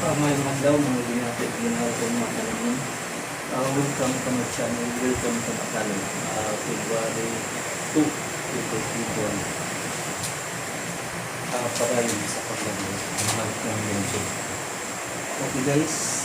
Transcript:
Maayong adlaw, mga ginati, ginawa kong mga. Welcome to my channel, welcome to my channel. February 2, 2021. Padayon sa paglago, mahal ng lungsod. Okay guys,